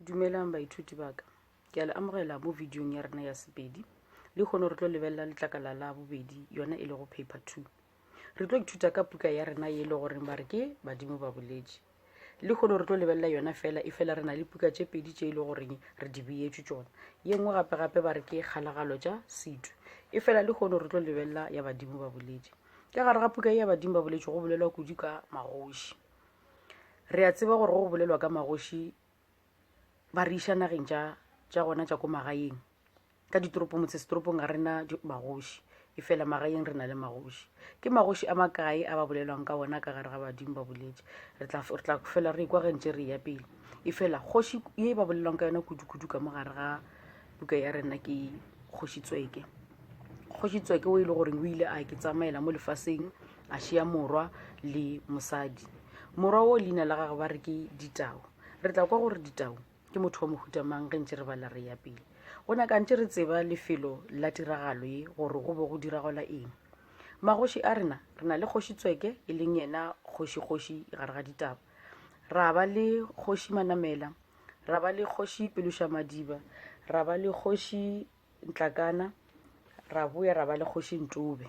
Dumelang baithuti ba ka. Ke a le amogela mo videong ya rena ya Sepedi. Lehono re tlo lebelela letlakala la bobedi, yona e lego paper 2. Re tlo ithuta ka puka ya rena ye e le goreng ba re ke Badimo ba Boletše. Lehono re tlo lebelela yona fela, efela re na le puka tše pedi tše e le goreng re di beetšwe tšona. Ye nngwe gape gape ba re ke Kgalagalo tša Setu. Efela lehono re tlo lebelela ya Badimo ba Boletše. Ka gare ga puka ye ya Badimo ba Boletše go bolelwa kudu ka magoši. Re a tseba gore go bolelwa ka magoši ba re iša nageng tša tša gona tša ko magaeng ka ditoropong motsesetoropong ga rena magoši e fela magaeng re na le magoši ke magoši a makae a ba bolelwang ka ona ka gare ga badimo ba boletše re tla re tla fela re ikwa ge ntše re ya pele e fela kgoši ye ba bolelwang ka yona kudu-kudu ka mo gare ga buka ya rena ke kgoši tsweke kgoši tsweke o e le goreng o ile a ke tsamaela mo lefaseng a šia morwa le mosadi. Morwa wo leina la gagwe ba re ke Ditau. Re tla kwa gore Ditau ke motho wa mohuta mang ge ntše re bala re ya pele. Go nyaka ntše re tseba lefelo la tiragalo ye gore go be go diragala eng. Magoši a rena, re na le Kgoši Tsweke e leng yena kgoši-kgoši gare ga ditaba. Ra ba le Kgoši Manamela, ra ba le Kgoši Pelošamadiba, ra ba le Kgoši Ntlakana, ra boya ra ba le Kgoši Ntobe.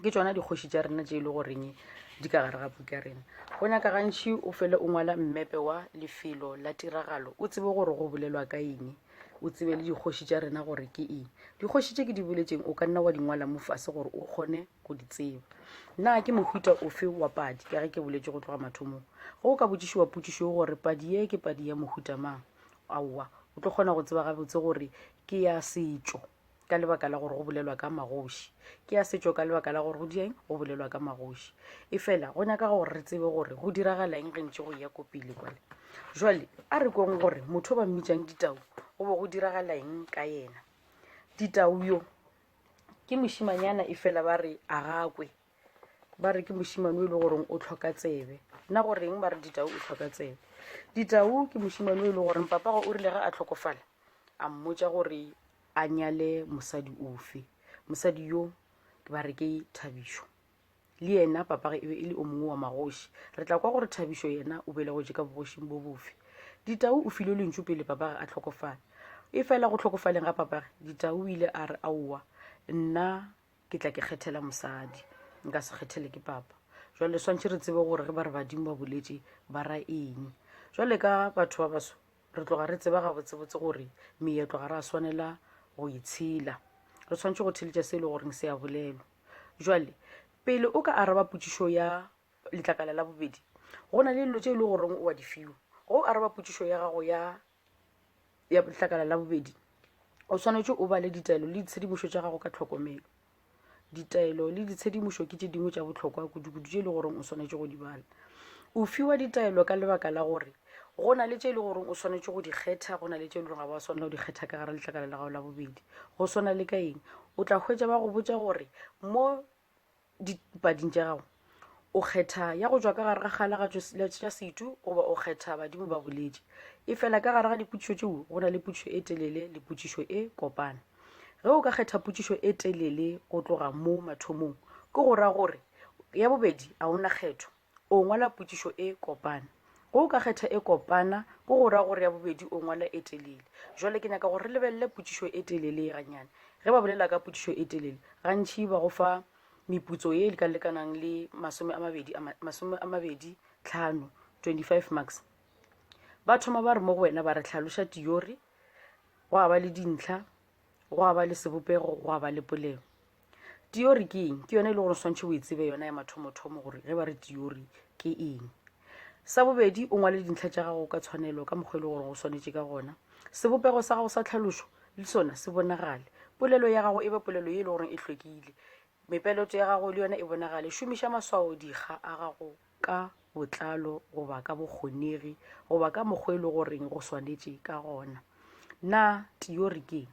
Ke tšona dikgoši tša rena tše e le goreng di ka gare ga puka ya rena. Go nyaka gantši o fele o ngwala mmepe wa lefelo la tiragalo, o tsebe gore go bolelwa ka eng, o tsebe le dikgoši tša rena gore ke eng. Dikgoši tše ke di boletšeng o ka nna wa di ngwala mo fase gore o kgone go di tseba. Na ke mohuta ofe wa padi ka ge ke boletše go tloga mathomong? Ge o ka botšišiwa potšišo gore padi ye ke padi ya mohuta mang, aowa, o tlo kgona go tseba gabotse gore ke ya setšo. ka lebaka la gore go bolelwa ka magoši. Ke ya setšo ka lebaka la gore go dieng go bolelwa ka magoši. Efela go nyaka gore re tsebe gore go diragala eng ge ntše go eya ko pele kwale. Jwale a re kweng gore motho ba mmitšang Ditau go be go diragala eng ka yena. Ditau yo ke mošimanyana efela ba re a gakwe. Ba re ke mošimane o e le goreng o tlhoka tsebe. Nna goreng ba re Ditau o tlhoka tsebe? Ditau ke mošimane o e le goreng papagwe o rile ge a tlhokofala a mmotša gore a nyale mosadi ofe. Mosadi yo ba re ke Thabišo. Le yena papage e be e le o mongwe wa magoši. Re tla kwa gore Thabišo yena o belegetše ka bogošing bo bofe. Ditau o filwe lentšu pele papage a hlokofala. Efela go hlokofaleng ga papage, Ditau o ile a re aowa, nna ke tla ke kgethela mosadi, nka se kgethele ke papa. Jwale swantšhe re tsebe gore ge ba re badimo ba boletše ba ra eng. Jwale ka batho ba baso Re tloga re tseba gabotsebotse gore meetlo ga re a swanela go e tshela. Re swanetše go theletša se e le goreng se a bolelwa. Jwale, pele o ka araba potšišo ya letlakala la bobedi, go na le dilo tše e le goreng o a di fiwa. Ge o araba potšišo ya gago ya ya letlakala la bobedi, o swanetše o bale ditaelo le ditshedimošo tša gago ka tlhokomelo. Ditaelo le ditshedimošo ke tše dingwe tša bohlokwa kudukudu tše e le goreng o swanetše go di bala. O fiwa ditaelo ka lebaka la gore go na le tše e le goreng o swanetše go di kgetha, go na le tše e le goreng ga wa swanela go di kgetha ka gare letlakala la gago la bobedi. Go swana le ka eng? O tla hwetša ba go botša gore mo dipading tša gago o kgetha ya go tšwa ka gare ga kgalagatšo tša setu goba o kgetha badimo ba boletše. Efela ka gare ga dipotšišo tšeo go na le potšišo e telele le potšišo e kopana. Ge o ka kgetha potšišo e telele go tloga mo mathomong, ke go ra gore ya bobedi a o na kgetho, o ngwala potšišo e kopana. Ge o ka kgetha e kopana, ke go ra gore ya bobedi o ngwala e telele. Jwale ke nyaka gore re lebelele potšišo e telele ye gannyane. Ge ba bolela ka potšišo e telele, gantši ba go fa meputso ye e ka lekanang le 25, 25 marks. Ba thoma ba re mo go wena ba re hlaloša teori, gwa ba le dintlha, gwa ba le sebopego, gwa ba le polelo. Teori ke eng? Ke yona e le gore o swantšhe o e tsebe yona ya mathomothomo gore ge ba re teori ke eng. Sa bobedi, o ngwale dintlha tša gago ka tshwanelo ka mokgwa e le gore go swanetše ka gona. Sebopego sa gago sa tlhalošo le sona se bonagale. Polelo ya gago e be polelo ye e le gore e hlwekile. Mepeleto ya gago le yona e bonagale. Šomiša maswaodikga a gago ka botlalo goba ka bokgonegi goba ka mokgwa e le goreng go swanetše ka gona. Na teori ke eng?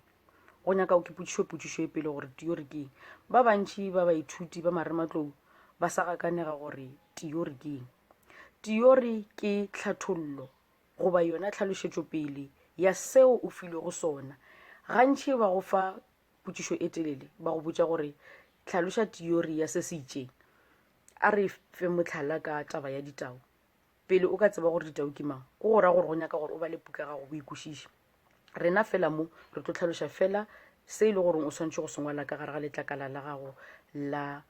Go nyaka o ke potšišo potšišo e pele gore teori ke eng. Ba bantši ba baithuti ba marematlou ba sa gakanega gore teori ke eng. Teori ke tlhathollo goba yona tlhalošetšopele ya seo o filwego sona. Gantši ba go fa potšišo e telele ba go botša gore hlaloša teori ya se se itšeng. A re fe mohlala ka taba ya ditau. Pele o ka tseba gore ditau ke mang, ke go ra gore go nyaka gore o bale puka ya gago o e kwešiše. Rena fela mo re tlo hlaloša fela se e le goreng o swanetše go se ngwala ka gare ga letlakala la gago la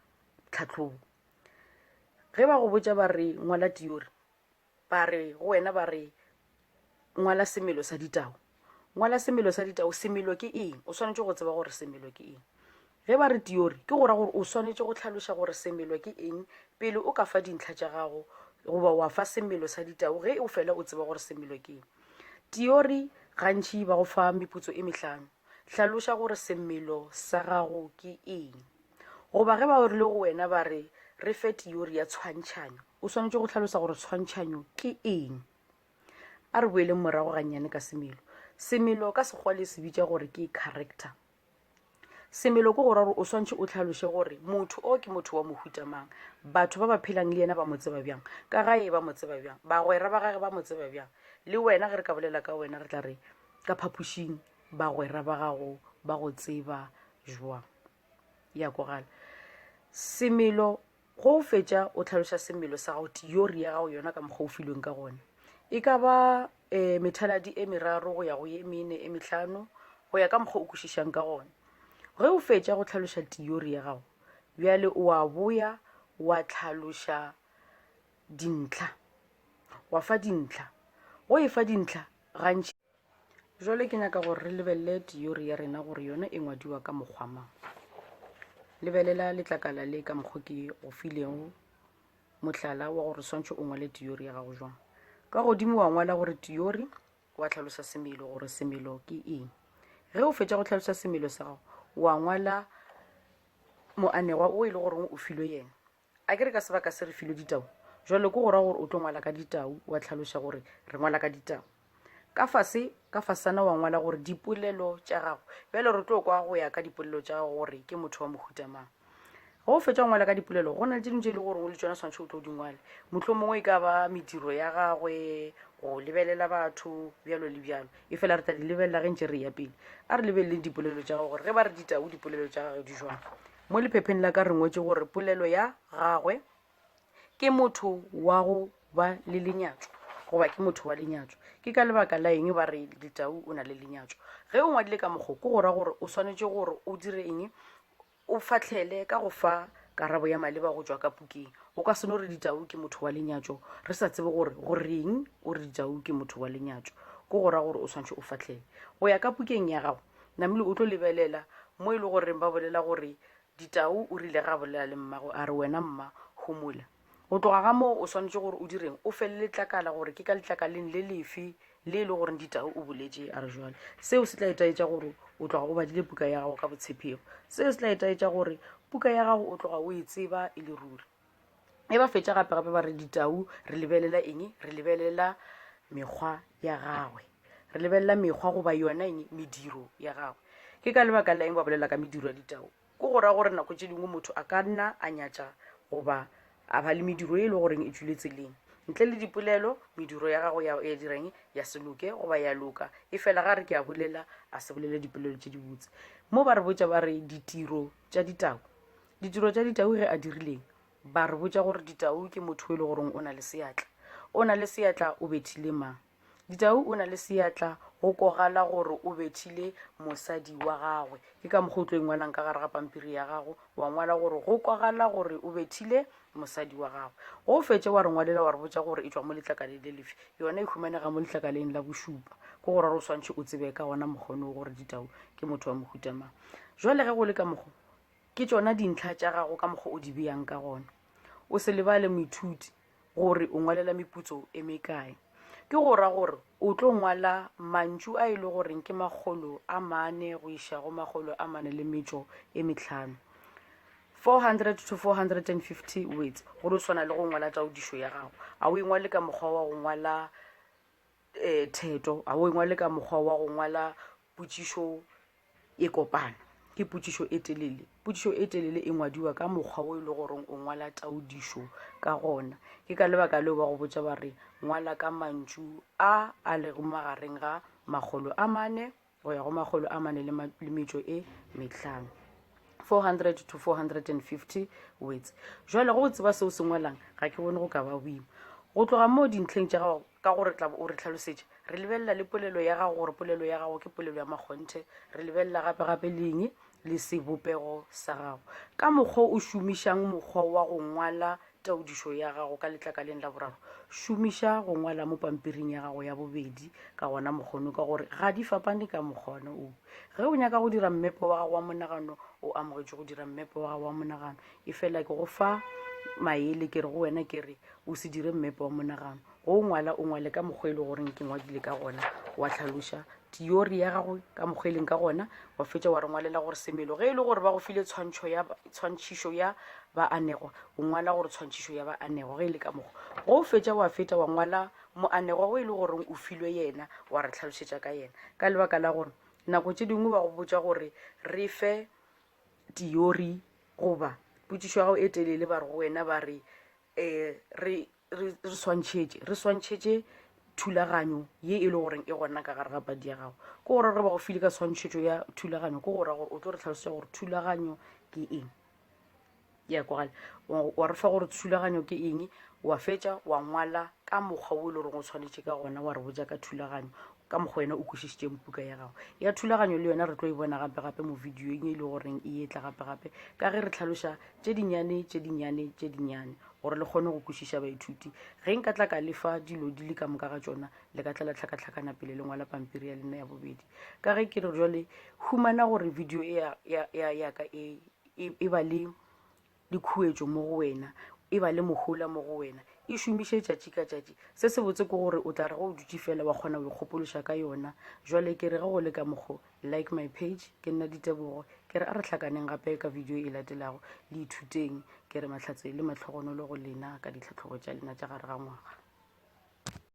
tlhahlobo. Ge ba go botša ba re ngwala teori, ba re go wena ba re ngwala semelo sa ditau. Ngwala semelo sa ditau, semelo ke eng? O swanetše go tseba gore semelo ke eng. Ge ba re teori, ke go ra gore o swanetše go hlaloša gore semelo ke eng pele o ka fa dintlha tša gago goba wa fa semelo sa ditau ge o fela o tseba gore semelo ke eng. Teori gantši ba go fa meputso e mehlano. Hlaloša gore semelo sa gago ke eng. Goba ge ba rile go wena ba re re fe teori ya tshwantšhanyo, o swanetše go hlalosa gore tshwantšhanyo ke eng. A re boeleng morago gannyane ka semelo. Semelo ka Sekgowa le se bitša gore ke character. Semelo ke go ra gore o swantšhe o hlaloše gore motho o ke motho wa mohuta mang, batho ba ba phelang le yena ba mo tseba bjang, ka gae ba mo tseba bjang, bagwera ba gage ba mo tseba bjang. Le wena ge re ka bolela ka wena re tla re ka phapošing bagwera ba gago ba go tseba jwang. Ya kwagala. Semelo Go o fetša o hlaloša semelo sa gago, teori ya gago yona ka mokgwa o filweng ka gona. E ka ba um methaladi e meraro go ya go ye mene e mehlano go ya ka mokgwa o kwešišang ka gona. Ge o fetša go hlaloša teori ya gago, bjale o a boya wa hlaloša dintlha, wa fa dintlha. Go e fa dintlha gantši. Jwale ke nyaka gore re lebelele teori ya rena gore yona e ngwadiwa ka mokgwa mang. Lebelela letlakala le ka mokgwa ke go filego mohlala wa gore swantšho o ngwale teori ya gago jwang. Ka godimo wa ngwala gore teori, wa hlalosa semelo gore semelo ke eng. Ge o fetša go hlalosa semelo sa gago, wa ngwala moanegwa o e le goreng o filwe yena. A ke re ka sebaka se re filwe ditau, jwale ke go ra gore o tlo ngwala ka ditau, wa hlaloša gore re ngwala ka ditau. Ka fase, ka fasana wa ngwala gore dipolelo tša gago. Bjale re tlo kwa go ya ka dipolelo tša gago gore ke motho wa mohuta mang. Ge o fetša go ngwala ka dipolelo, go na le tše dingwe tše e le gore le tšona swantšhe o tlo di ngwale. Mohlomongwe e ka ba mediro ya gagwe, go lebelela batho, bjalo le bjalo. Efela re tla di lebelela ge ntše re eya pele. A re lebeleleng dipolelo tša gagwe gore ge ba re ditau, dipolelo tša gagwe di jwang. Mo lephepheng la ka re ngwetše gore polelo ya gagwe ke motho wa go ba le lenyatšo goba ke motho wa lenyatšo. Ke ka lebaka la eng ba re Ditau o na le lenyatšo? Ge o ngwadile ka mokgo ke go ra gore o swanetše gore o dire eng? O fahlele ka go fa karabo ya maleba go tšwa ka pukeng. O ka se no re Ditau ke motho wa lenyatšo re sa tsebe gore goreng o re Ditau ke motho wa lenyatšo. Ke go ra gore o swanetše o fahlele. Go ya ka pukeng ya gago Namile o tlo lebelela mo e le goreng ba bolela gore Ditau o rile ge a bolela le mmagwe a re wena mma homola. Go tloga ga moo o swanetše gore o direng? O fele letlakala gore ke ka letlakaleng le lefe le e le goreng Ditau o boletše a re jwale. Seo se tla etaetša gore o tloga o badile puka ya gago ka botshepego. Seo se tla etaetša gore puka ya gago o tloga o e tseba e le ruri. E ba fetša gape gape ba re ditau re lebelela eng? Re lebelela mekgwa ya gagwe. Re lebelela mekgwa goba yona eng? Mediro ya gagwe. Ke ka lebaka la eng ba bolela ka mediro ya ditau? Ke go ra gore nako tše dingwe motho a ka nna a nyatša goba a ba le mediro e le goreng e tšwile tseleng. Ntle le dipolelo, mediro ya gagwe ya, ya dirang ya se loke goba ya loka. E fela ga re ke a bolela, a se bolele dipolelo tše dibotse. Mo ba re botša ba re ditiro tša ditau Ditiro tša Ditau ge a dirileng? Ba re botša gore Ditau ke motho e le goreng o na le seatla. O na le seatla o bethile mang? Ditau o na le seatla go kogala gore o bethile mosadi wa gagwe. Ke ka mokgwa o tlo e ngwalang ka gare ga pampiri ya gago, wa ngwala gore go kwagala gore o bethile mosadi wa gagwe. Ge o fetša wa re ngwalela wa re botša gore e tšwa mo letlakaleng le lefe. Yona e humanega mo letlakaleng la bošupa. Ke go ra gore o swantšhe o tsebe ka gona mokgwa ono gore Ditau ke motho wa mohuta mang. Jwale ge go le ka mokgo, Ke tšona dintlha tša gago ka mokgwa o di beyang ka gona. O se lebale moithuti gore o ngwalela meputso e mekae. Ke go ra gore o tlo ngwala mantšu a e le goreng ke 400 go iša go 405, 400 to 450 words, go no swana le go ngwala taodišo ya gago. A o e ngwale ka mokgwa wa go ngwala um theto, a o e ngwale ka mokgwa wa go ngwala potšišo e kopana, ke potšišo e telele. Potšišo e telele e ngwadiwa ka mokgwa wo e le goreng o ngwala taodišo ka gona. Ke ka lebaka leo ba go botša ba re ngwala ka mantšu a a lego magareng ga 400 go ya go 405, 400 to 450 words. Jwale go tseba seo se ngwalang ga ke bone go ka ba boima. Go tloga moo dintlheng tša gago ka gore tla o re hlalosetša, re lebelela le polelo ya gago gore polelo ya gago ke polelo ya makgonthe. Re lebelela gape-gape le eng? Le sebopego sa gago. Ka mokgwa o šomišang mokgwa wa go ngwala taodišo ya gago ka letlakaleng la boraro, šomiša go ngwala mo pampiring ya gago ya bobedi ka gona mokgono ka gore ga di fapane ka mokgwana o. Ge o nyaka go dira mmepe wa gago wa monagano, o amogetšwe go dira mmepe wa gago wa monagano. Efela ke go fa maele ke re go wena ke re o se dire mmepe wa monagano. Go o ngwala o ngwale ka mokgwa e le goreng ke ngwadile ka gona, wa hlaloša teori ya gago ka mokgwa e leng ka gona, wa fetša wa re ngwalela gore semelo ge e le gore ba go file tshwantšho ya tshwantšhišo ya baanegwa, o ngwala gore tshwantšhišo ya baanegwa ge e le ka mokgwa. Go o fetša wa feta wa ngwala moanegwa o e le goreng o filwe yena, wa re hlalošetša ka yena. Ka lebaka la gore nako tše dingwe ba go botša gore re fe teori goba potšišo ya gago e telele ba re go wena ba re um re re re swantšhetše re swantšhetše thulaganyo ye e le goreng e gona ka gare ga padi ya gago ke gore re ba go file ka tshwantšhetšo ya thulaganyo ke gore gore o tlo re tlhalosetša gore thulaganyo ke eng ya kwagala wa re fa gore thulaganyo ke eng wa fetša wa ngwala ka mokgwa o e le goreng o tshwanetše ka gona wa re botša ka thulaganyo ka mokgwa wena o kwešišitšeng puka ya gago ya thulaganyo le yona re tlo e bona gape gape mo videoeng e le goreng e etla gape gape ka ge re tlhaloša tše dinnyane tše dinnyane tše dinnyane gore le kgone go kwešiša baithuti ge nka tla ka lefa dilo di le ka moka ga tšona le ka tla la tlhakatlhakana pele le ngwala pampiri ya lena ya bobedi ka ge ke re jale humana gore video e ya ka e, e, e ba le le khuetšo mo go wena e ba le mohola mo go wena e šomiše tšatši ka tšatši se se botse ke gore o tla re go o dutše fela wa kgona go ikgopološa ka yona jwale ke re ge go le ka mokgo like my page ke nna ditebogo ke re a re hlakaneng gape ka video e latelago le ithuteng ke re mahlatse le mahlogonolo go lena ka ditlhatlhobo tša lena tša gare ga ngwaga.